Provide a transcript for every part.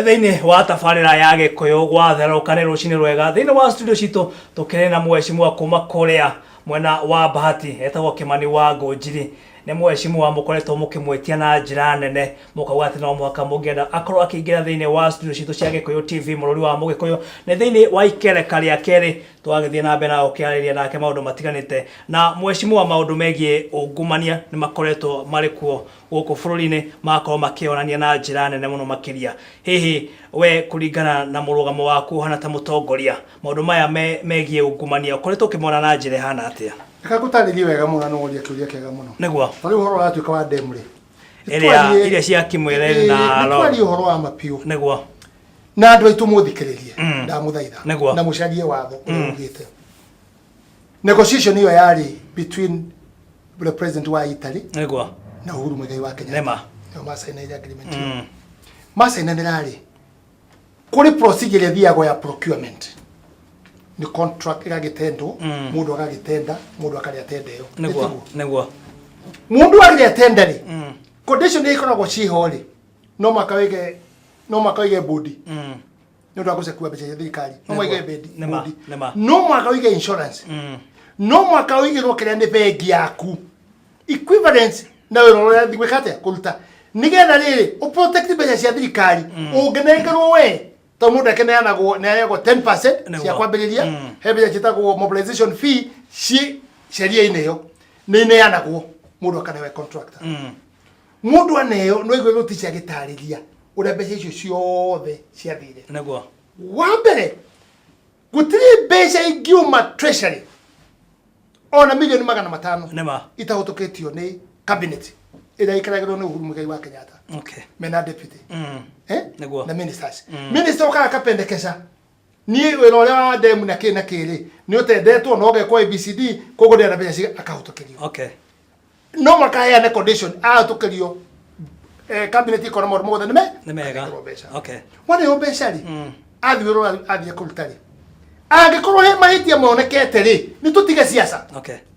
Thĩinĩ wa tabarĩra ya Gĩkũyũ gwatherũka, nĩ rũcinĩ rwega. Thĩinĩ wa studio citũ tũkĩrĩ na mheshimiwa kuma kũrĩa mwena wa Bahati, etagwo Kĩmani wa Ngũnjiri. Nĩ mheshimiwa mũkoretwo mũkĩmwĩtia na njĩra nene, mũkauga atĩ no mũhaka mũngĩenda akorwo akĩingĩra thĩinĩ wa studio citũ cia Gĩkũyũ TV, mũrũri wa Mũgĩkũyũ. Nĩ thĩinĩ wa ikereka rĩa kerĩ twagĩthiĩ na mbere na gũkĩarĩria nake maũndũ matiganĩte. Na mheshimiwa, maũndũ megiĩ ungumania nĩ makoretwo marĩ kuo gũkũ bũrũri-inĩ, magakorwo makĩonania na njĩra nene mũno makĩria. Hihi we kũringana na mũrũgamo waku ũhana ta mũtongoria, maũndũ maya megiĩ ungumania ũkoretwo ũkĩmona na njĩra ĩhana atĩa? Reke ngũtarĩrie wega mũno na nĩ woria kĩũria kĩega mũno. Nĩguo. Ta rĩu ũhoro ũratuĩka wa demu rĩ. Ĩrĩa iria cia Kimwere na Nĩ twarie ũhoro wa ma biũ. Nĩguo. Na andũ aitũ mũthikĩrĩrie. Ndamũthaitha. Nĩguo. Na mũcarie watho ũrĩa ugĩte. Negotiation ĩyo yarĩ between the president wa Italy na Uhuru Muigai wa Kenyatta. Nĩma. Nĩo macaina agreement ĩyo. Macainanĩra rĩ, kũrĩ procedure ĩrĩa ĩthiagwo ya procurement. Nĩ contract ĩgagĩtendwo, mũndũ agagĩtenda, mũndũ akarĩa tenda ĩyo. Nĩguo. Nĩguo. Mũndũ arĩa tenda rĩ, condition iria ikoragwo ciho rĩ, no mũhaka wĩige, no mũhaka wĩige bodi. Nĩ ũndũ wa gũcekua mbeca cia thirikari, no mũhaka wĩige bodi. Nĩma, nĩma. No mũhaka wĩige insurance. No mũhaka ũigĩrwo kĩrĩa nĩ bengi yaku. Equivalence na wĩra ũrĩa ũrathiĩ gwĩka atĩa, kũruta. Nĩgetha rĩrĩ, ũ protect mbeca cia thirikari, ũngĩnengerwo we, tondũ mũndũ akĩneanagwo, nĩ aheagwo 10% cia kwambĩrĩria, he mbeca ciĩtagwo mobilization fee, ciĩ sheria-inĩ ĩyo, nĩ ineanagwo, mũndũ akanewe contractor. Mũndũ aneo, no aigue gũticia agĩtarĩria ũrĩa mbeca icio ciothe ciathire. Wa mbere, gũtirĩ mbeca ingiuma treasury ona milioni 500 itahũtũkĩtio nĩ cabinet ĩrĩa ĩikaragĩrwo nĩ Uhuru Muigai wa Kenyatta. Mena deputy. Eh? Na ministers. Minister okaga akapendekeza, niĩ wĩra ũrĩa wa demu na kĩ na kĩ rĩ, nĩ ũtendetwo na ũgekwo ABCD, koguo ndĩrenda mbeca ciga akahũtũkĩrio. No makaheane condition ahũtũkĩrio, cabinet ikona maũndũ mothe nĩ Nĩ mega. Akanengerwo mbeca. Waneo mbeca rĩ, athiĩ wĩra ũrĩa athiĩ kũruta rĩ, angĩkorwo he mahĩtia monekete rĩ, nĩ tũtige siasa.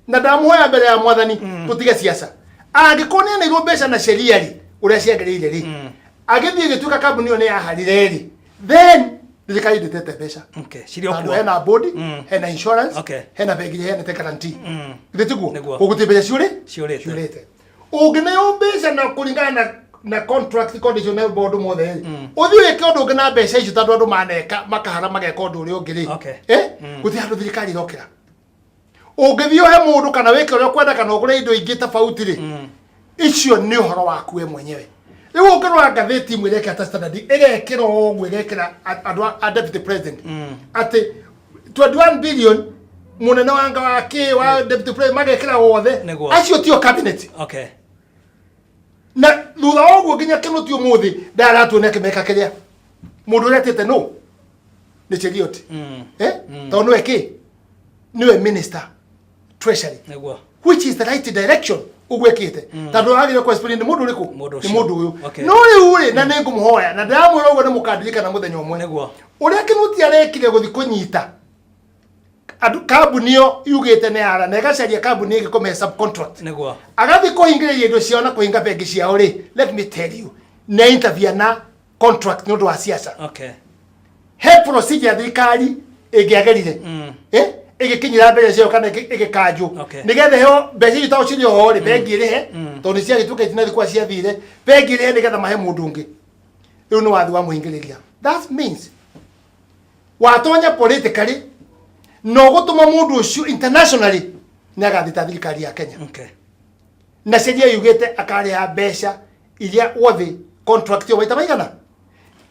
Na ndamũhoya mbere ya mwathani, tũtige siasa. Angĩkorwo nĩ aneirwo mbeca na sheria rĩ, ũrĩa ciagĩrĩire rĩ, agĩthiĩ ĩgĩtuĩka kambuni ĩyo nĩ yaharire rĩ, then thirikari ndĩtete mbeca. Cirĩ o Tondũ kuo. hena board, hena insurance, hena bengi iheanĩte guarantee. Githĩ tiguo? Nĩguo. Koguo gũtirĩ mbeca ciũrĩ? Ciũrĩte. Ciũrĩte. Ũngĩneo mbeca na kũringana na contract condition na maũndũ mothe rĩ, ũthiĩ wĩke ũndũ ũngĩ na mbeca icio, tondũ andũ maneka makahara mageka ũndũ ũrĩa ũngĩ rĩ, gũtirĩ handũ thirikari ĩrokĩra. Ũngĩthiĩ ũhe mũndũ kana wĩke ũrĩa ũkwenda kana ũgũre indo ingĩ tofauti rĩ, icio nĩ ũhoro waku we mwenyewe. Rĩu ũngĩrora ngathĩti imwe ĩrekĩra ta Standard, ĩgekĩra ũguo, ĩgekĩra andũ a deputy president atĩ 21 billion, mũnene wa nga wa kĩ wa deputy president, magekĩra wothe. Acio tio cabinet. Na thutha wa ũguo nginya Kĩnuti ũmũthĩ ndaratuona akĩmeka kĩrĩa mũndũ ũrĩa atĩte no nĩ Cheruiyot. Tondũ nĩwe kĩ, nĩwe minister treasury. Which is the right direction ũguo ĩkĩte, tondũ agĩrĩire kũ explain nĩ mũndũ ũrĩkũ. Mũndũ Nĩ ũcio. mũndũ ũyũ. No rĩu rĩ, na nĩ ngũmũhoya na ndĩramwĩra ũguo, nĩ mũkandirikana mũthenya ũmwe. Ũrĩa Kĩnuti arekire gũthiĩ kũnyita andũ kambuni ĩyo yugĩte nĩ yara na ĩgacaria kambuni ĩngĩ kũmĩhe subcontract, agathiĩ kũhingĩrĩria indo ciao na kũhinga bengi ciao rĩ, let me tell you, nĩ interview na contract nĩ ũndũ wa siasa. He procedure ya thirikari ĩngĩagerire, ĩgĩkinyĩra mbeca ciao kana ĩgĩkanjwo, nĩgetha heo mbeca icio, tondũ cirĩ oho rĩ, bengi ĩrĩhe, tondũ nĩ ciagĩtuĩka itinathiĩ kwa ciathire, bengi ĩrĩhe nĩgetha mahe mũndũ ũngĩ. Rĩu nĩ wathi wamũhingĩrĩria. That means watonya politically na ũgũtũma mũndũ ũcio internationally nĩ agathita thirikari ya Kenya. Na sheria yugĩte akarĩha mbeca iria wothe contract ĩyo maita maigana.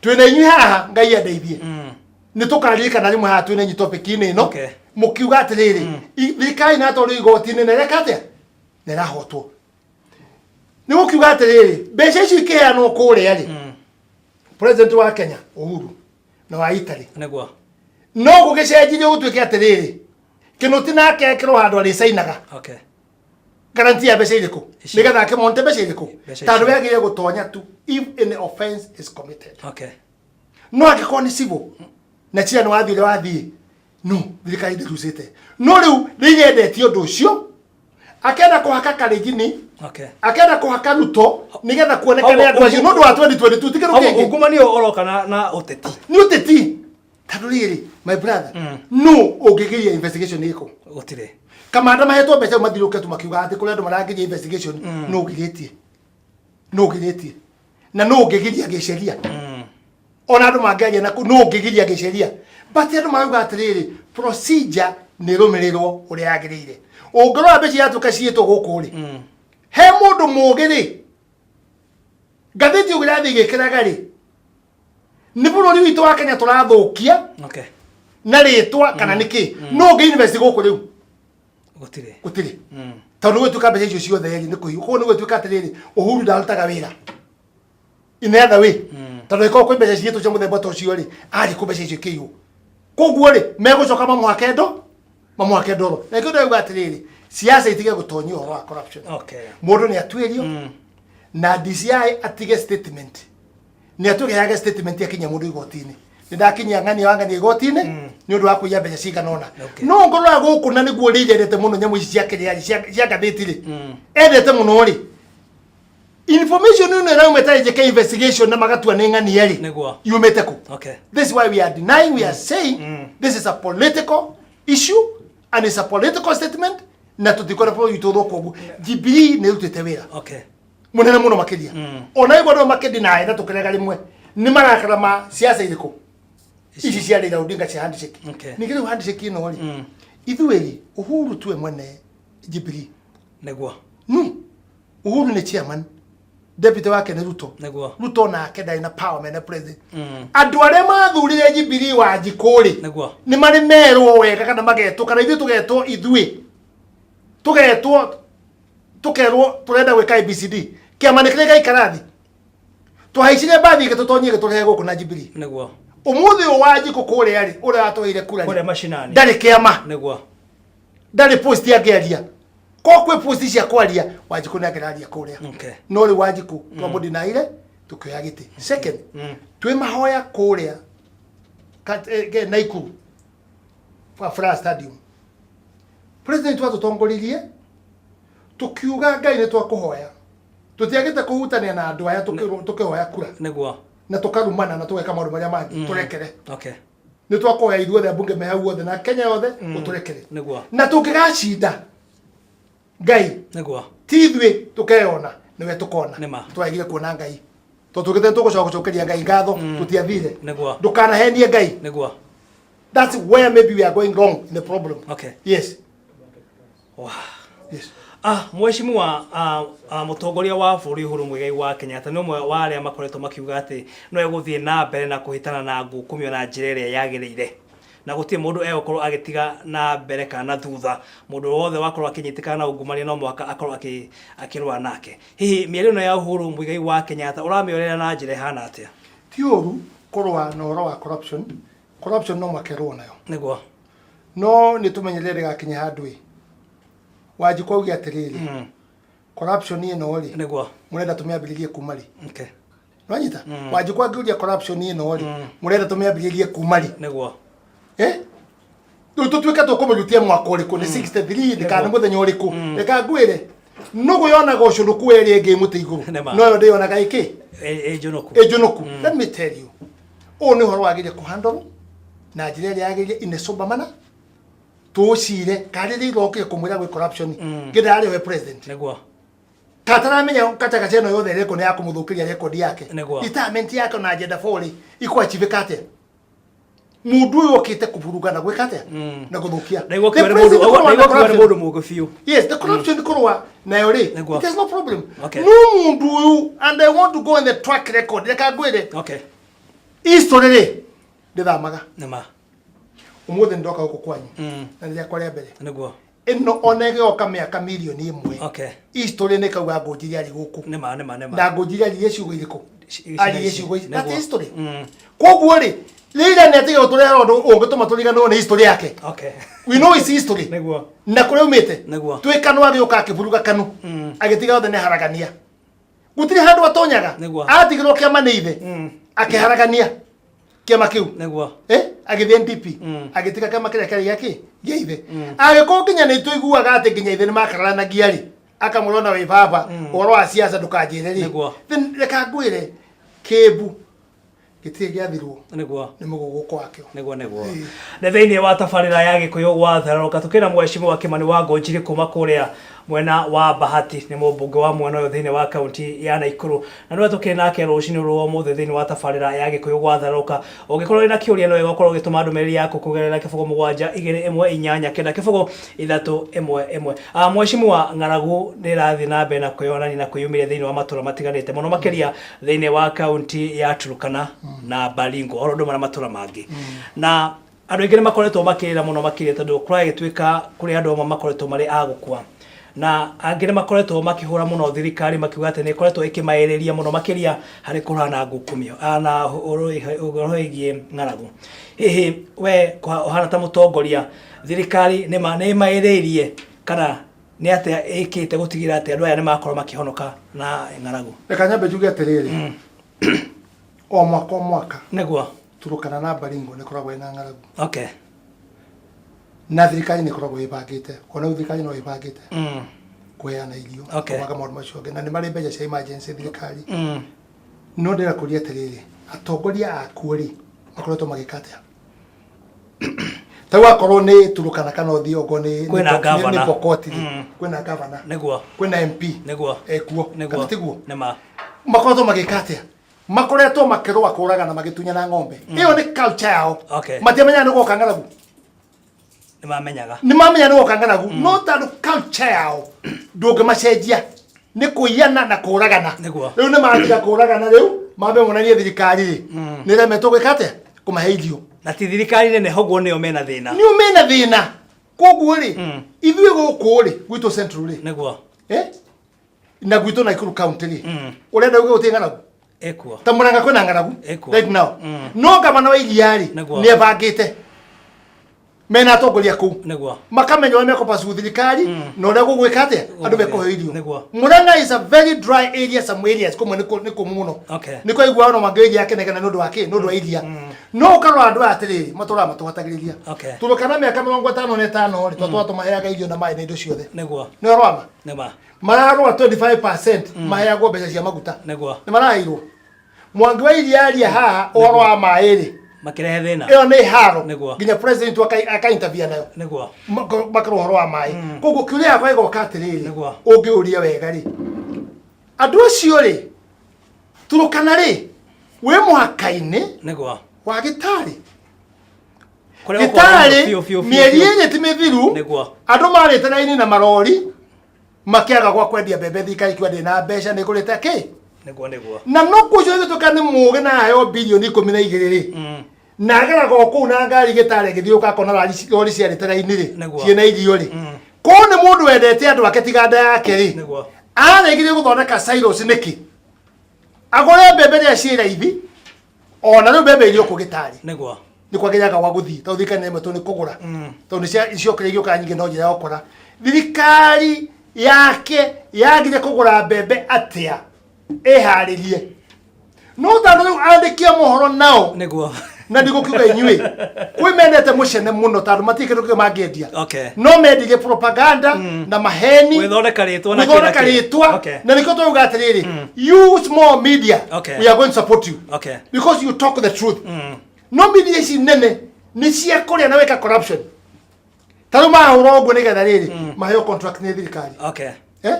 Twĩna inyuĩ haha, Ngai andeithie, nĩ tũkaririkana rĩmwe haha twĩna inyuĩ topic-inĩ ĩno. Mũkiuga atĩrĩrĩ, thirikari natwarwo igoti-inĩ na ĩreka atĩa na ĩrahotwo. Nĩ gũkiuga atĩrĩrĩ, mbeca icio ikĩheanwo kũrĩa rĩ, president wa Kenya Uhuru na wa Italy, no gũgĩcenjirie gũtuĩke atĩrĩrĩ, Kĩnuti nake ekĩrwo handũ arĩcainaga. Guarantee ya mbeca irĩkũ? Icio. Nĩgetha akĩmonte mbeca irĩkũ? Mbeca Tondũ icio. wagĩrĩire gũtonya tu if any offense is committed. No angĩkorwo nĩ civil na cira nĩ wathiĩ ũrĩa wathiĩ, no thirikari ndĩrucĩte, no rĩu nĩ irendetie ũndũ ũcio. Akenda kũhaka Karenjini, Okay. akenda kũhaka Ruto nĩgetha kuonekane Koguo andũ acio nĩ ũndũ wa 2022 ti kĩndũ Koguo kĩngĩ. ungumania ũyũ ũroka na ũteti. Nĩ ũteti, tondũ rĩrĩ, my brother, no ũngĩgiria investigation ĩkwo? Gũtirĩ. Kamanda mahetwo mbeca mathiũrũrũke tu makiuga atĩ kũrĩ andũ marangiria investigation. No ũgirĩtie, no ũgirĩtie na no ũngĩgiria gĩceria ona andũ mangĩaria na no ũngĩgiria gĩceria, but andũ marauga atĩrĩrĩ, procedure nĩ ĩrũmĩrĩrwo ũrĩa yagĩrĩire. Ũngĩrora mbeca iratuĩka ciĩtwo gũkũ rĩ, he mũndũ mũgĩ rĩ, ngathĩti ũguo ĩrathiĩ ĩgĩkĩraga rĩ, nĩ bũrũri witũ wa Kenya tũrathũkia na rĩtwa kana nĩkĩ? No ũngĩ invest gũkũ rĩu? Gũtirĩ. Gũtirĩ, tondũ nĩ gwĩtuĩka mbeca icio ciothe rĩ nĩ kũiywo. Koguo nĩ gwĩtuĩka atĩrĩrĩ, Uhuru ndarutaga wĩra in the other way, tondũ ĩkorwo kwĩ mbeca ciĩtwo cia mũthemba ta ũcio rĩ, arĩ kũ mbeca icio ikĩiywo? Koguo rĩ, megũcoka mamũhake ndo mamũhake ndoro. Na nĩkĩo ndĩrauga atĩrĩrĩ, siasa itige gũtonyia ũhoro wa corruption. Mũndũ nĩ atuĩrio na DCI atige statement, nĩ atuĩke statement akinyia mũndũ igoti-inĩ, nĩ ndakinyia ng'ania wa ng'ania igoti-inĩ nĩ ũndũ wa kũiya mbeca cigana ũna. No ngorora gũkũ na nĩguo rĩrĩ endete mũno nyamũ ici cia kĩrĩa cia ngathĩti rĩ, endete mũno rĩ, information ĩno ĩrauma ĩtarĩ njĩke investigation na magatua nĩ ng'ania rĩ, yumĩte kũ? This is why we are denying, we are saying this is a political issue and it's a political statement, na tũtikwenda bũrũri witũ ũthũke ũguo. Jubilee nĩ ĩrutĩte wĩra mũnene mũno makĩria, ona igua andũ makĩndinaĩ na tũkĩrega rĩmwe nĩ marakara ma siasa irĩkũ ici cia Raila Odinga cia handshake. Ningĩ rĩu handshake ĩno rĩ, ithuĩ rĩ, Uhuru tuwe mwene Jubilee. No Uhuru nĩ chairman, deputy wake nĩ Ruto. Ruto nake ndarĩ na power mene president. Andũ arĩa mathurire Jubilee wa Njikũ rĩ, nĩ marĩ merwo wega kana magetwo, kana ithuĩ tũgetwo, ithuĩ tũgetwo tũkerwo tũrenda gwĩka ABCD, kĩama nĩ kĩrĩa gĩgaikara thĩ twahaicire mbathi ĩgĩtũtonyia ĩgĩtũrehe gũkũ na Jubilee. Ũmũthĩ ũyũ wa Njikũ kũrĩa rĩ, ũrĩa watũheire kura kũrĩa rĩ, mashinani ndarĩ kĩama, ndarĩ post angĩaria. Ko kwĩ post cia kwaria, Wanjikũ nĩ angĩraria kũrĩa. No rĩu Wanjikũ twamũdinaire tũkĩoya gĩtĩ. Second, twĩ mahoya kũrĩa Naikuru kwa Furaha Stadium, president watũtongoririe tũkiuga, "Ngai, nĩ twakũhoya, tũtiagĩte kũhutania na andũ aya tũkĩhoya kura na tũkarumana na tũgeka maũndũ marĩa mangĩ, tũrekere. Nĩ twakũhoya ithuothe ambunge me hau othe na Kenya yothe, ũtũrekere." Na tũngĩgacinda, Ngai, ti ithuĩ tũkeyona, nĩwe tũkona. Nĩma. Twagire kuona Ngai tondũ tũgĩte tũgũcoka gũcokeria Ngai ngatho, tũtiathire. Ndũkanahenie Ngai. That's where maybe we are going wrong in the problem. Yes. Yes. Ah, mheshimiwa, mũtongoria wa bũrũri Uhuru Muigai wa Kenyatta nĩ ũmwe wa arĩa makoretwo makiuga atĩ no egũthiĩ na mbere na kũhĩtana na ngukumio na njĩra ĩrĩa yagĩrĩire, na gũtirĩ mũndũ egũkorwo agĩtiga na mbere kana na thutha. Mũndũ wothe wakorwo akĩnyitĩkana na ungumania no mũhaka akorwo akĩrũa nake. Hihi mĩario ĩno ya Uhuru Muigai wa Kenyatta ũramĩorera na njĩra ĩhana atĩa? Ti ũru kũrũa na ũhoro wa corruption. Corruption no mũhaka ĩrũo nayo. No nĩ tũmenyerere ndĩgakinye handũ ĩ Wanjikũ auge atĩrĩrĩ, corruption ĩno rĩ, mũrenda tũmĩambĩrĩrie kuma rĩ? Nwanyita Wanjikũ angĩũria, corruption ĩno rĩ, mũrenda tũmĩambĩrĩrie kuma rĩ? Eh, rĩu tũtuĩke tũkũmĩrutia mwaka ũrĩkũ, nĩ 63 nĩ kana nĩ mũthenya ũrĩkũ? Reka ngwĩre, nũgũ yonaga ũcũrũku ĩrĩa ĩngĩ mũtĩ igũrũ. Noyo ndĩyonaga ĩkĩ? Ĩ njũnũku. Ĩnjũnũku. Let me tell you, ũũ nĩ ũhoro wagĩrĩire kũhandle na njĩra ĩrĩa yagĩrĩire, in a sober manner, tũcire karĩrĩ irokire kũmwĩra gwĩ corruption ngĩndarĩ we president kataramenya kachakacha ĩno yothe ĩrekwo nĩ ya kũmũthũkĩria rekondi yake. Retirement yake na agenda 4 rĩ, ikũachivĩka atĩa? Mũndũ ũyũ okĩte kũburuga na gwĩka atĩa na gũthũkia. Ndaigua The ũkiuga nĩ mũndũ president kũrũa na ndaigua ũkiuga nĩ corruption. mũndũ mũgĩ biũ. Yes, the corruption kũrũa nayo rĩ, it is no problem. No mũndũ ũyũ, and I want to go on the track record, reka ngwĩre, history rĩ ndĩthamaga. Ũmũthĩ nĩndoka gũkũ kwanyu na nĩ rĩakwa rĩa mbere ĩno, ona ĩgĩoka mĩaka mirioni 1, history nĩ kauga Ngũnjiri arĩ gũkũ. Nĩma nĩma nĩma. Na Ngũnjiri aririe ciugo irĩkũ? Aririe ciugo ici. That's history. Koguo rĩ, rĩrĩa nĩ atige gũtũrehera ũndũ ũngĩtũma tũriganĩrwo nĩ history yake. We know his history na kũrĩa umĩte. Twĩ Kanu agĩũka akĩburuga Kanu, agĩtiga othe nĩ haragania, gũtirĩ handũ atonyaga. Atigirwo kĩama nĩ ithe, akĩharagania kĩama kĩu. Eh? Agĩthiĩ NDP, agĩtiga kĩama kĩrĩa kĩarĩ gĩa kĩ gĩa ithe. Agĩkorwo nginya nĩ tũiguaga atĩ nginya ithe nĩ makararanagia rĩ, akamwĩra ona wĩ baba, ũhoro wa siasa ndũkanjĩre rĩ. Then reka ngwĩre, Kĩmbu gĩtirĩ gĩathirwo nĩ mũgũgũko wakĩo. Nĩguo. Nĩ thĩinĩ wa tabarĩra ya Gĩkũyũ gwa Therũka, tũkĩna mheshimiwa Kĩmani wa Ngũnjiri kuma kũrĩa mwena wa Bahati, nĩ mũmbunge wa mwena ũyũ thĩinĩ wa kaunti ya Naikuru, na nĩwe tũkĩrĩ nake rũcinĩ rwa ũmũthĩ thĩinĩ wa tabarĩra ya Gĩkũyũ gwa Therũka. Ũngĩkorwo wĩna kĩũria, no wega ũkorwo ũgĩtũma ndũmĩrĩri yaku kũgerera 0 7 2 1 8 9 0 3 1 1. Mheshimiwa, ng'aragu nĩ ĩrathiĩ na mbere na kwĩyonania na kwĩyumĩria thĩinĩ wa matũra matiganĩte, mũno makĩria thĩinĩ wa kaunti ya Turkana na Baringo, oro ũndũ ũmwe na matũra mangĩ, na andũ aingĩ nĩ makoretwo makĩrĩra mũno makĩria tondũ kũragĩtuĩka kũrĩ andũ amwe makoretwo marĩ a gũkua, na angĩ nĩ makoretwo makĩhũra mũno thirikari makiuga atĩ nĩ ĩkoretwo ĩkĩmaĩrĩria mũno makĩria harĩ kũhũrana na ngukumio na ũhoro wĩgiĩ ng'aragu. Hihi we ũhana ta mũtongoria, thirikari nĩ ma nĩ ĩmaĩrĩirie kana nĩ atĩa ĩkĩte gũtigĩrĩra atĩ andũ aya nĩ makorwo makĩhonoka na ng'aragu? Reka nyambe njuge atĩrĩrĩ, o mwaka o mwaka, Turukana na Baringo nĩ ĩkoragwo ĩna ng'aragu, na thirikari nĩ ĩkoragwo ĩbangĩte, ona rĩu thirikari no ĩbangĩte kũheana irio, kũbanga maũndũ macio angĩ, na nĩ marĩ mbeca cia emergency thirikari. No ndĩrenda kũria atĩrĩrĩ, atongoria akuo rĩ, makoretwo magĩka atĩa? Ta wakorwo nĩ Turukana kana ũthiĩ okorwo nĩ Kwĩna nĩ governor. Pokot rĩ, kwĩna governor, kwĩna MP ekuo, kana tiguo? Nĩma. Makoretwo magĩka atĩa? Makoretwo makĩrũa, kũragana, magĩtunyana ng'ombe. Ĩyo nĩ culture yao. Matiamenyaga nĩ gwoka ng'aragu? Nĩ mamenyaga. Nĩ mamenya nĩ gwoka ng'aragu, no tondũ culture yao ndũngĩmacenjia, nĩ kũiyana na kũragana. Rĩu nĩ matiga kũragana, rĩu mambe monanie thirikari rĩ nĩ ĩremetwo gwĩka atĩa kũmahe irio. Na ti thirikari nene, hoguo nĩo mena thĩna. Nĩ mena thĩna. Koguo rĩ, ithuĩ gũkũ rĩ, gwitũ Central rĩ, eh? Na gwitũ Nakuru County rĩ, ũrenda uge gũtirĩ ng'aragu? Ĩkuo. Ta Murang'a kwĩna ng'aragu Ĩkuo. right now, no gavana wa iria rĩ, nĩ ebangĩte mena atongoria kũu, makamenya ũrĩa mekũpasu thirikari na ũrĩa gũgwĩka atĩa andũ mekũheo irio. Murang'a is a very dry area, some areas kũmwe nĩ kũmũ mũno. Nĩ kwaigua ona mangĩ iria akenegena nĩ ũndũ wa kĩ? Nĩ ũndũ wa iria. No ũkarora andũ aya atĩrĩrĩ, matũraga matũhatagĩrĩria. Turukana mĩaka 55 rĩ, twatũra tũmaheaga irio na maĩ na indo ciothe. Nĩ ũhoro wa ma. Nĩma. Mararũa 25% maheagwo mbeca cia maguta. Nĩ maraheirwo Mwangi wa Iria aria haha ũhoro wa maĩ rĩ, Makĩrehe thĩna. Ĩyo nĩ haro. Nginya president aka nayo, makarwo ũhoro wa maĩ. Koguo kĩũria yakwa ĩgoka atĩrĩrĩ, ũngĩũria wega rĩ, andũ acio rĩ, Turukana rĩ, wĩ mũhaka-inĩ wa Gĩtarĩ. Kũrĩa gũkoragwo Gĩtarĩ biũ, biũ, biũ, mĩeri biũ. 2 ti mĩthiru, andũ marĩte raini na marori makĩaga gwa kwendia mbembe, thirikari ikiuga ndĩ na mbeca, nĩ ĩgũrĩte kĩ. Nĩguo nĩguo. Na no kũcio ĩgĩtuĩka nĩ mũgĩ na aheo bilioni 12 rĩ, na ageraga o kũu na ngari Gĩtarĩ, agĩthiũka akona rori ciarĩte raini rĩ, ciĩna irio rĩ. Kũu nĩ mũndũ wendete andũ ake tiga nda yake rĩ, aregire gũthondeka silos nĩkĩ? Agũre mbembe rĩrĩa ciĩ raithi. Ona rĩu mbembe iria kũ Gĩtarĩ nĩ kwagĩaga gwa gũthiĩ, tondũ thirikari nĩ ĩremetwo nĩ kũgũra, tondũ nĩ ciokire igĩũka nyingĩ. No njĩra ya ũkora thirikari yake yagire kũgũra mbembe atĩa ĩharĩrie? No tondũ rĩu andĩki a mohoro nao, na ndigũkiuga inyuĩ, kwĩ mendete mũcene mũno, tondũ matirĩ kĩndũ kĩngĩ mangĩendia, no mendirie propaganda na maheni, Gwĩthondeka rĩtwa na kĩ na gwĩthondeka kĩ. Rĩtwa. Na nĩkĩo tũrauga atĩrĩrĩ, you small media, we are going to support you because you talk the truth. No media ici nene nĩ cia kũrĩa na wĩka corruption. Ta rĩu marahũra ũguo nĩgetha rĩrĩ maheo contract nĩ thirikari. Eh,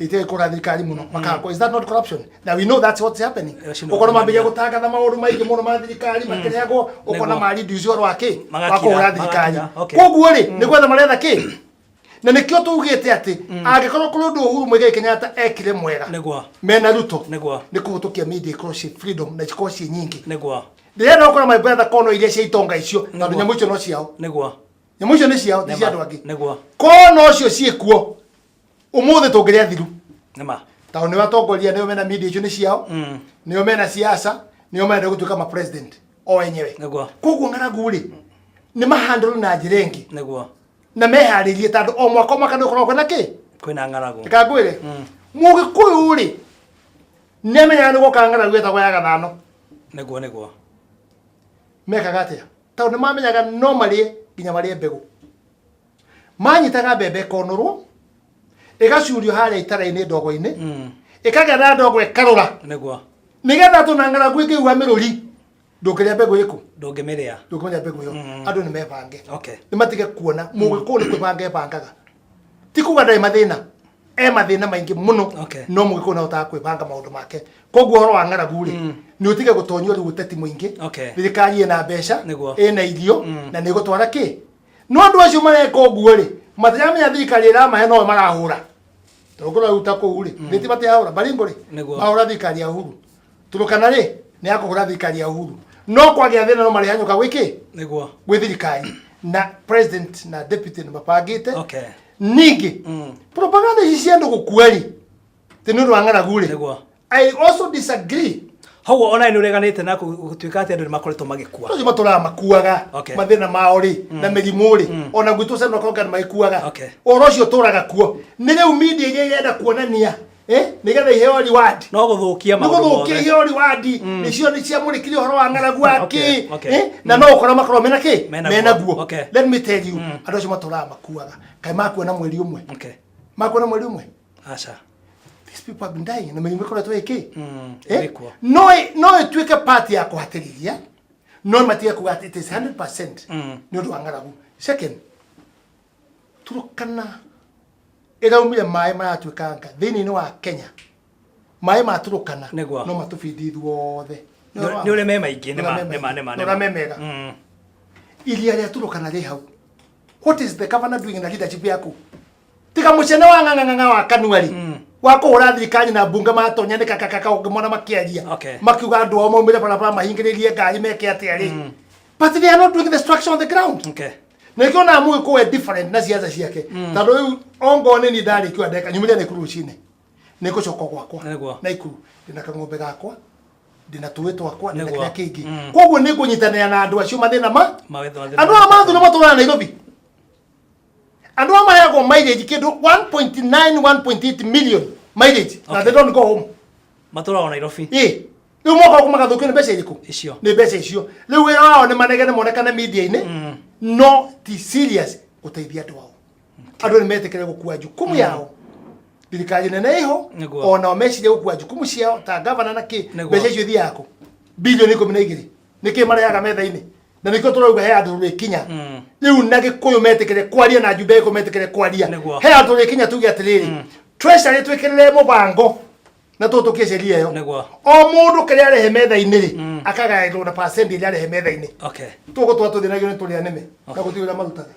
ite kũra thirikari mũno makakwo. Is that not corruption? Now we know that's what's happening. Ũcio nĩ Ũkona mambĩrĩria ungumania. gũtangatha maũndũ maingĩ mũno ma thirikari makĩrehagwo, ũkona ma-reduce ũhoro wa kĩ wa Magakira, kũhũra thirikari. magakira, okay. Koguo rĩ, nĩ gwetha maretha kĩ, na nĩkĩo tugĩte atĩ angĩkorwo kũrĩ ũndũ Uhuru Muigai Kenyatta ekire mwega mena Ruto, nĩ kũhĩtũkia media ikorwo ciĩ freedom na cikorwo ciĩ nyingĩ. Ndĩrenda gũkora my brother kono iria cia itonga icio, tondũ nyamũ icio no ciao. Nyamũ icio nĩ ciao, ti cia andũ angĩ. Kono ũcio ciĩkuo ũmũthĩ tũngĩrĩa thiru, tondũ nĩo atongoria, nĩo mena media icio nĩ ciao, nĩo mena siasa, nĩo marenda gũtuĩka ma president o enyewe. Koguo ng'aragu rĩ, nĩ mahandũrwo na njĩra ĩngĩ na meharĩrie, tondũ o mwaka o mwaka nĩ ũkoragwo kwĩna kĩ. Kwĩna ng'aragu. Reka ngwĩre, Mũgĩkũyũ rĩ, nĩ amenyaga nĩ gwoka ng'aragu ĩtagwo ya gathano. Nĩguo nĩguo. Mekaga atĩa? Tondũ nĩ mamenyaga no marĩe nginya marĩe mbegũ. Manyitaga mbembe ĩkonũrwo, ĩgacurio harĩa itara-inĩ ndogo-inĩ, ĩkagĩa na ndogo ĩkarũra. Nĩguo. Nĩgetha tũ na ng'aragu ĩngĩigua mĩrũri, ndũngĩrĩa mbegũ ĩkũ? Ndũngĩmĩrĩa. Ndũngĩmĩrĩa mbegũ ĩyo. Andũ nĩ mebange. Okay. Nĩ matige kuona mũgĩkũyũ nĩ kwĩbanga ebangaga. Ti kuga ndarĩ mathĩna. E mathĩna maingĩ mũno. Okay. No mũgĩkũyũ nĩahotaga kwĩbanga maũndũ make. Koguo ũhoro wa ng'aragu rĩ, nĩ ũtige gũtonyio rĩu ũteti mũingĩ. Okay. Thirikari ĩna mbeca, Nĩguo. ĩna irio, na nĩ ĩgũtwara kĩ? No andũ acio mareka ũguo rĩ, matiramenya thirikari ĩramahe nowe marahũra. Tondũ ngorwo rĩu ta kũu rĩ, mm. nĩ matiahũra Baringo rĩ, Nĩguo. mahũra thirikari ya Uhuru. Turukana rĩ, nĩ yakũhũra thirikari ya Uhuru. No kwagĩa thĩna no marĩhanyũka gwĩ kĩ? Nĩguo. Gwĩ thirikari. Na president na deputy nĩ mabangĩte. Okay. Ningĩ, propaganda ici cia andũ gũkua rĩ, ti nĩ ũndũ wa ng'aragu rĩ. Nĩguo. I also disagree. Hau ona nĩ ũreganĩte na gũtuĩka atĩ andũ nĩ makoretwo magĩkua. Acio matũraga makuaga Okay. mathĩna mao rĩ na mĩrimũ rĩ ona gwitũ Central Congo magĩkuaga. Okay. Ũhoro ũcio ũtũraga kuo. Nĩ rĩu media iria irenda kuonania eh, nĩgetha iheo reward. No gũthũkia Nĩ maũndũ gũthũkia mothe. iheo reward nĩcio nĩ ciamũrĩkire ũhoro wa ng'aragu wa Okay, kĩ okay. eh, na no ũkora makorwo mena kĩ Mena mena guo. guo. Okay. Let me tell you andũ acio matũraga makuaga. Kaĩ makua na mweri ũmwe? Okay. Makua na mweri ũmwe? Aca. These people have been dying na mĩrimũ ĩkoretwo ĩkĩ Eh? Ĩkuo. No no ĩtuĩke part ya kũhatĩrĩria no matige kuga atĩ it is 100% nĩ ũndũ wa ng'aragu. Second, Turkana ĩraumire maĩ maratuĩkanga thĩinĩ wa Kenya. Maĩ ma Turkana Nĩguo. no matũbindi ithuothe. Nĩ ũrĩa me maingĩ, nĩ ma, nĩ ma, nĩ ma, nĩ ũrĩa me mega. Iria rĩa Turkana rĩ hau. What is the governor doing na leadership yaku? Tiga mũcene wa ng'ang'ang'ang'a wa kanua rĩ wa kũhũra thirikari na mbunge matonya nĩ kakakaka ũngĩmona makĩaria Okay. makiuga andũ ao maumĩre barabara mahingĩrĩrie ngari meke atĩa rĩ but they are not doing the structure on the ground. Okay. Na nĩkĩo onaga mũgĩkũyũ e different na ciaca ciake tondũ rĩu ongorwo nĩ niĩ ndarĩkiwa ndeka nyumĩre Naikuru rũcinĩ nĩ ngũcoka gwakwa Nĩguo. Naikuru ndĩna kang'ombe gakwa ndĩna tũĩ twakwa ndĩna Nĩguo. kĩrĩa kĩngĩ koguo nĩ ngũnyitanĩra na andũ acio mathĩna ma Mathĩna andũ aya mathura matũraga Nairobi. Andũ aya maheagwo mileage kĩndũ 1.9 1.8 million mileage na Okay. they don't go home. Matũraga Nairobi. Ĩ rĩu moka gũkũ magathũkio nĩ mbeca irĩkũ? Icio. Nĩ mbeca icio. Rĩu wĩra wao nĩ manegene monekane media-inĩ no ti serious gũteithia andũ ao. Andũ nĩ metĩkĩre gũkua jukumu yao. Thirikari nene ĩho Nĩguo. onao mecirie gũkua jukumu ciao ta gavana na kĩ Nĩguo. mbeca icio ithiaga kũ? Bilioni 12 nĩ kĩ marehaga metha-inĩ? Na nĩkĩo tũrauga he andũ rĩkinya rĩu na gĩkũyũ metĩkĩre kwaria na njumbe gĩkũyũ metĩkĩre kwaria. Nĩguo. He andũ rĩkinya tuge atĩrĩrĩ treasury twĩkĩrĩre mũbango na tũtũkie sheria ĩyo. Nĩguo. O mũndũ kĩrĩa arehe metha-inĩ rĩ akagaĩrwo na percent ĩrĩa arehe metha-inĩ. Okay. Tũgũtũra tũthĩnagio nĩ tũrĩa nĩme na gũtirĩ ũrĩa marutaga.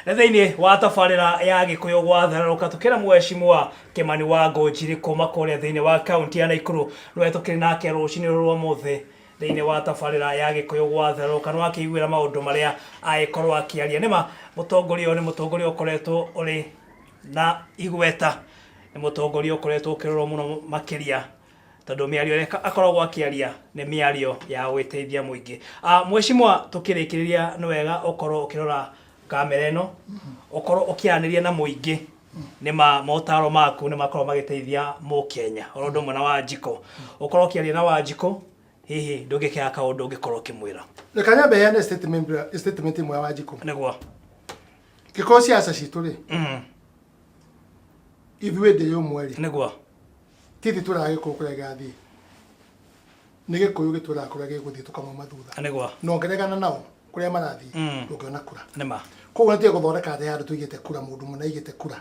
Nĩ thĩinĩ wa tabarĩra ya Gĩkũyũ gwatherũka tũkĩra mheshimiwa Kĩmani wa Ngũnjiri kuma kũrĩa thĩinĩ wa kaunti ya Naikuru nĩwe tũkĩrĩ nake rũcinĩ rũrũ rwa mũthĩ thĩinĩ wa tabarĩra ya Gĩkũyũ gwatherũka. Nĩ wakĩiguĩra maũndũ marĩa agĩkorwo akĩaria. Nĩma mũtongoria ũyũ nĩ mũtongoria ũkoretwo ũrĩ na igweta, nĩ mũtongoria ũkoretwo ũkĩrorwo mũno makĩria tondũ mĩario ĩrĩa akoragwo akĩaria nĩ mĩario ya gwĩteithia mũingĩ. Mheshimiwa, tũkĩrĩkĩrĩria nĩ wega ũkorwo ũkĩrora kamera ĩno, ũkorwo ũkĩaranĩria na mũingĩ. Nĩ ma motaro maku nĩ makoragwo magĩteithia mũkenya oro ũndũ ũmwe na Wanjikũ. Ũkorwo ũkĩaria na Wanjikũ, hihi ndũngĩkĩaga kaũndũ ũngĩkorwo ũkĩmwĩra? Reke nyambe heane statement ĩmwe ya Wanjikũ. Nĩguo. Gĩkorwo ciaca citũ rĩ, ithuĩ ndĩ ũmwe rĩ, Nĩguo. ti ithuĩ twĩraga Gĩkũyũ kũrĩa gĩgathiĩ. Nĩ Gĩkũyũ gĩtwĩraga kũrĩa gĩgũthiĩ tũkamauma thutha. Nĩguo. Na ũngĩregana nao kũrĩa marathiĩ, ndũngĩona kura. Nĩma. Koguo nĩtige gũthondeka atĩ handũ tũigĩte kura mũndũ mũna aigĩte kura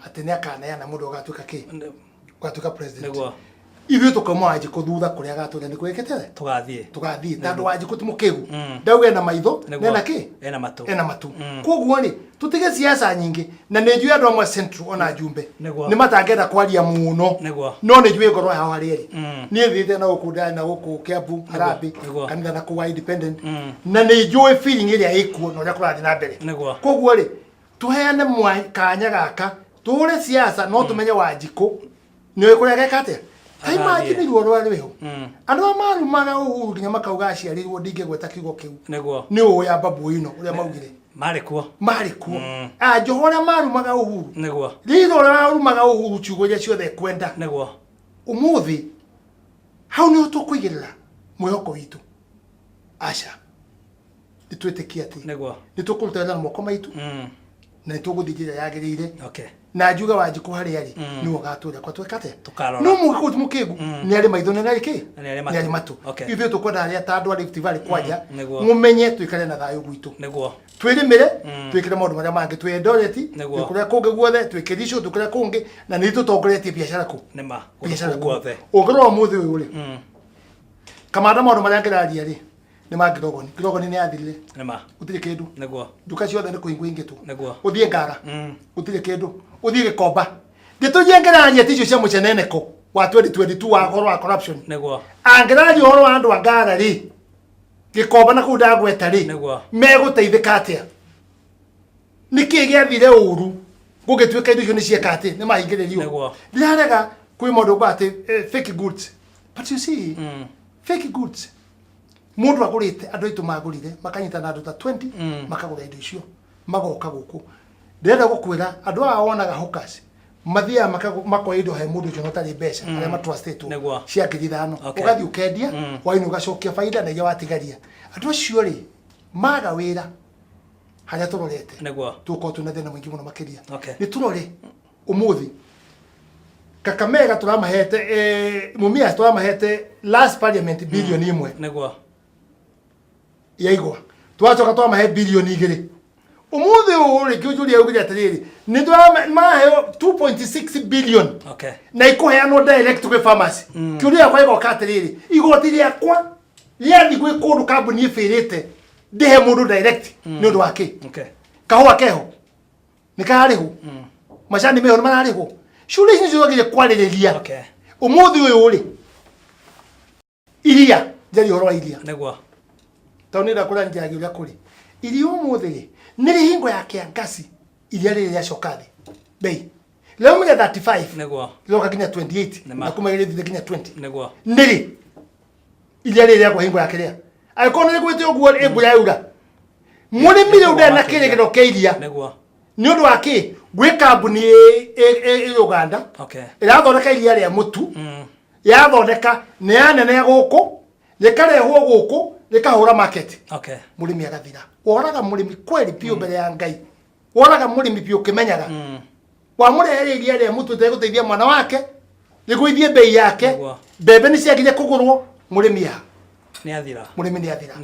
atĩ nĩ akaneana mũndũ ũgatuĩka kĩ? Ũgatuĩka president. Nĩguo. Ithuĩ tũkauma Wanjikũ thutha kũrĩa agatwĩra nĩ kwĩkĩte Tũgathiĩ. Tũgathiĩ tondũ Wanjikũ ti mũkĩgu. Ndauga ena maitho Nĩguo. na ena kĩ? Ena matũ. Ena matũ. Koguo rĩ tũtige siasa nyingĩ na nĩ njũĩ andũ amwe Central ona Njumbe Nĩguo. nĩ matangĩenda kwaria mũno. Nĩguo. No nĩ njũĩ ngoro yao harĩa ĩrĩ. Niĩ thiĩte na gũkũ ndarĩ na gũkũ Kiambu Harambee Nĩguo. kanitha na kũu wa independent na nĩ njũĩ feeling ĩrĩa ĩkuo na ũrĩa kũrathiĩ na mbere. Nĩguo. Koguo rĩ tũheane kanya gaka tũhũre siasa no tũmenye Wanjikũ nĩ ũĩ kũrĩa geka atĩa. Ta Agathiĩ. imagine ruo rwa rwĩho andũ arĩa marumaga Uhuru nginya makauga aciarirwo ndingĩgweta kiugo kĩu Nĩguo. nĩ ũũ ya babu ino ũrĩa maugire Marĩ kuo. Marĩ kuo Njoho ũrĩa marumaga Uhuru Nĩguo. Raila ũrĩa warumaga Uhuru ciugo iria ciothe ekwenda Nĩguo. Ũmũthĩ hau nĩho tũkũigĩrĩra mwĩhoko witũ aca. Nĩ twĩtĩkie atĩ Nĩguo. Nĩ tũkũruta wĩra na moko maitũ na nĩ tũgũthiĩ njĩra yagĩrĩire. Na njuge Wanjikũ harĩa arĩ nĩwe ũgatwĩra kwa twĩka atĩa. Tũkarora. No mũgĩkũyũ ti mũkĩgu, nĩ arĩ maitho na nĩ arĩ kĩ? Na nĩ arĩ matũ. Nĩ arĩ matũ. Ithuĩ tũkwenda arĩa ta andũ a Rift Valley kwanja Nĩguo. Mũmenye tũikare na thayũ gwitũ. Twĩrĩmĩre, twĩkĩre maũndũ marĩa mangĩ, twĩ Eldoret, twĩ kũrĩa kũngĩ guothe, twĩ Kericho, twĩ kũrĩa kũngĩ, na nĩ tũtongoretie biacara kũ? Nĩma. Kũndũ Biacara kũu kũ? guothe. Ũngĩrora ũmũthĩ ũyũ rĩ, kamanda, maũndũ marĩa ngĩraria rĩ nĩ ma Ngirogoni. Ngirogoni nĩ yathirire. Nĩma. Gũtirĩ kĩndũ. Nduka ciothe nĩ kũhingwo ingĩtwo. Ũthiĩ Ngara, gũtirĩ kĩndũ. Ũthiĩ Gĩkomba, ndeto iria ngĩraria ti icio cia mũceneneko wa 2022 wa ũhoro wa corruption. Angĩraria ũhoro wa andũ a Ngara rĩ, Gĩkomba na kũu ndagweta rĩ, megũteithĩka atĩa? Nĩkĩ gĩathire ũru gũgĩtuĩka indo icio nĩ cieka atĩ nĩ mahingĩrĩrio? Ndirarega kwĩ maũndũ kwa atĩ fake goods, but you see, fake goods mũndũ agũrĩte, andũ aitũ magũrire makanyita na andũ ta 20, makagũra indo icio magoka gũkũ. Ndĩrenda gũkwĩra andũ aya wonaga hawkers mathiaga makoya indo he mũndũ ũcio na ũtarĩ mbeca, arĩa matrustĩtwo, cia 5,000. Ũgathiĩ ũkendia hwainĩ ũgacokia baida na iria watigaria. Andũ acio rĩ, maga wĩra harĩa tũrorete, tũgũkorwo twĩna thĩna mũingĩ mũno makĩria. Nĩ tũrore ũmũthĩ Kakamega tũramahete, Mumias tũramahete last parliament 1 billion ya igwa, twacoka twamahe 2 billion. Ũmũthĩ ũyũ rĩ, kĩũnjũria augire atĩrĩrĩ, nĩ maheo 2.6 billion na ikũheanwo direct gwĩ farmers. Kĩũria gĩakwa gĩgoka atĩrĩrĩ, igoti rĩakwa rĩathiĩ gwĩ kũndũ kambuni ĩbĩrĩte ndĩhe mũndũ direct nĩ ũndũ wa kĩ? Kahũa keho nĩ kararĩhwo, macani meho nĩ mararĩhwo, ciũria ici nĩcio twagĩrĩire kwarĩrĩria. Ũmũthĩ ũyũ rĩ, iria, njarie ũhoro wa iria, tondũ nĩ ndakũra njaragia ũrĩa kũrĩ. Iria ũmũthĩ rĩ, nĩ rĩ hingo ya kĩangasi iria rĩrĩ rĩacoka thĩ bei, rĩraumire 35, rĩroka nginya 28, na kuma rĩthire nginya 20. Nĩ rĩ iria rĩrĩ rĩagwa hingo ya kĩrĩa? Angĩkorwo nĩ rĩgwĩte ũguo rĩ, mbura yaura, mũrĩmi rĩu ndarĩ na kĩrĩgĩrĩro kĩa iria. Nĩ ũndũ wa kĩ? Gwĩ kambuni ĩ Uganda ĩrathondeka iria rĩa mũtu, yathondeka nĩ yanene gũkũ, rĩkarehwo gũkũ rĩkahũra market. Mũrĩmi agathira. Woraga mũrĩmi kweli biũ mbere ya Ngai, woraga mũrĩmi biũ ũkĩmenyaga. Wamũrehere iria rĩa mũtu ĩtegũteithia mwana wake, rĩgũithie bei yake. Mbembe nĩ ciagire kũgũrwo, mũrĩmi ha? Nĩ athira. Mũrĩmi nĩ athira.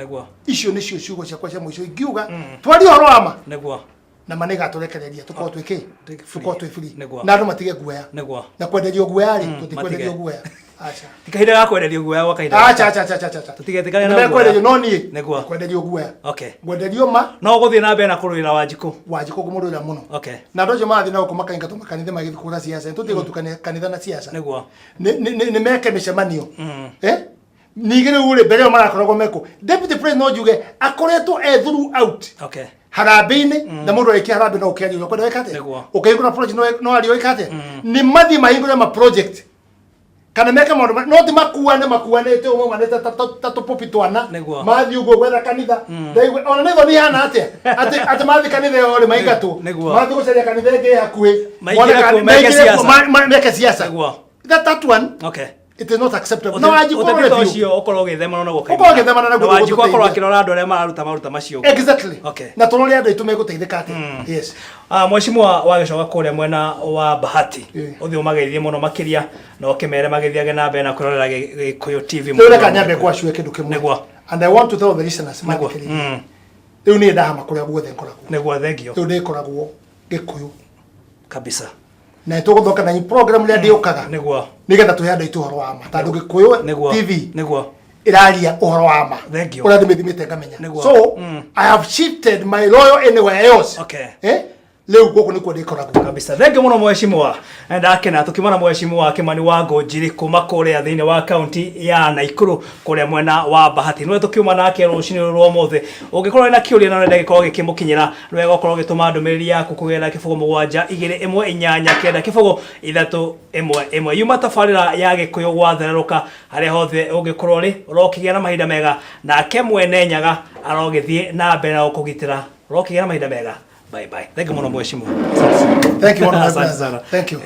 Icio nĩcio ciugo ciakwa cia mũico ingiuga. Twarie ũhoro wa ma na ma nĩgatũrekereria tũkorwo twĩ kĩ? Twĩ free. Tũkorwo twĩ free. Na andũ matige guoya na kwenderio guoya rĩ, tũtikwenderio Matige. Guoya aca. Ti kahinda ga kwenderio guoya gwa kahinda aca aca aca aca aca. Tũtigetĩkane na guoya. Nĩmekwenderio no niĩ kwenderio guoya, ngwenderio ma. No gũthiĩ na mbere na kũrũĩra Wanjikũ. Wanjikũ ngũmũrũĩra mũno. Na andũ acio marathiĩ na gũkũ makaingatwo makanitha magĩthiĩ kũgũra siasa, tũtige gũtukania kanitha na siasa. Nĩ meke mĩcemanio. Eh? Ningĩ rĩu rĩ, mbere ĩyo marakoragwo mekũ? Deputy president no njuge akoretwo e throughout harambĩ-inĩ, na mũndũ arĩkia harambĩ no ũkĩaria ũrĩa ũkwenda wĩka atĩa. Ũkĩhingũra project no ario wĩka atĩa. Nĩ mathiĩ mahingũre ma project kana meke maũndũ no ti makuane makuanĩte ũmwe manĩte ta tũpupi twana. Mathiĩ ũguo gwetha kanitha. Ndaigua ona nĩ thoni ihana atĩa atĩ mathiĩ kanitha ĩyo rĩ maingatwo. Mathiĩ gũcaria kanitha ĩngĩ ĩ hakuhĩ. Maingĩre Mone kuo, meke maingĩre kuo, siasa. meke siasa. That one, it is not acceptable. Na Wanjikũ Ũteti rore ta biũ. ũcio ũkorwo ũgĩthemana naguo. Ũkorwo ũgĩthemana naguo. Na Wanjikũ akorwo nĩgũtũteithia. akĩrora andũ arĩa mararuta maruta macio. Na tũrore andũ aitũ megũteithĩka atĩa. Yes. Ah, mheshimiwa wagĩcoka kũrĩa mwena wa Bahati, ũthiĩ ũmageithie mũno makĩria na ũkĩmere magĩthiage na mbere na kwĩrorera Gĩkũyũ TV. Rĩu reka nyambe ngwacue kĩndũ kĩmwe. And I want to tell the listeners mathikĩrĩrie. Rĩu niĩ ndahama kũrĩa guothe ngoragwo. Nĩguo, thengio. Rĩu ndĩkoragwo Gĩkũyũ. Kabisa. Na nĩtũgũthoka na program ĩrĩa ndĩũkaga. Nĩgetha tũhe andũ aitũ ũhoro wa ma. Tondũ Gĩkũyũ TV ĩraria ũhoro wa ma. Thank you. Ũrĩa ndĩmĩthimĩte ngamenya. So I have shifted my loyal anywhere else. Eh? Rĩu gũkũ nĩkuo ndĩkoragwo. Kabisa, thank you mũno mheshimiwa. Na ndakena tukimona mheshimiwa Kimani wa Ngũnjiri kuma kũrĩa thĩinĩ wa kaunti ya Naikuru kũrĩa mwena wa Bahati, nĩwe tũkiuma nake rũcinĩ rũrũ rwa ũmũthĩ. Ũngĩkorwo wĩna kĩũria na ũrenda gĩkorwo gĩkĩmũkinyĩra, nĩ wega ũkorwo ũgĩtũma ndũmĩrĩri yaku kũgerera 0721890311. Yuma tabarĩra ya Gĩkũyũ gwathererũka harĩa hothe ũngĩkorwo ũrĩ, ũrokĩgĩa na mahinda mega, nake mwene Nyaga arogĩthiĩ na mbere na gũkũgitĩra. Ũrokĩgĩa na mahinda mega. Bye bye. Thank you mũno mheshimiwa. Thank you, one of my Asante brothers. sana. Thank you.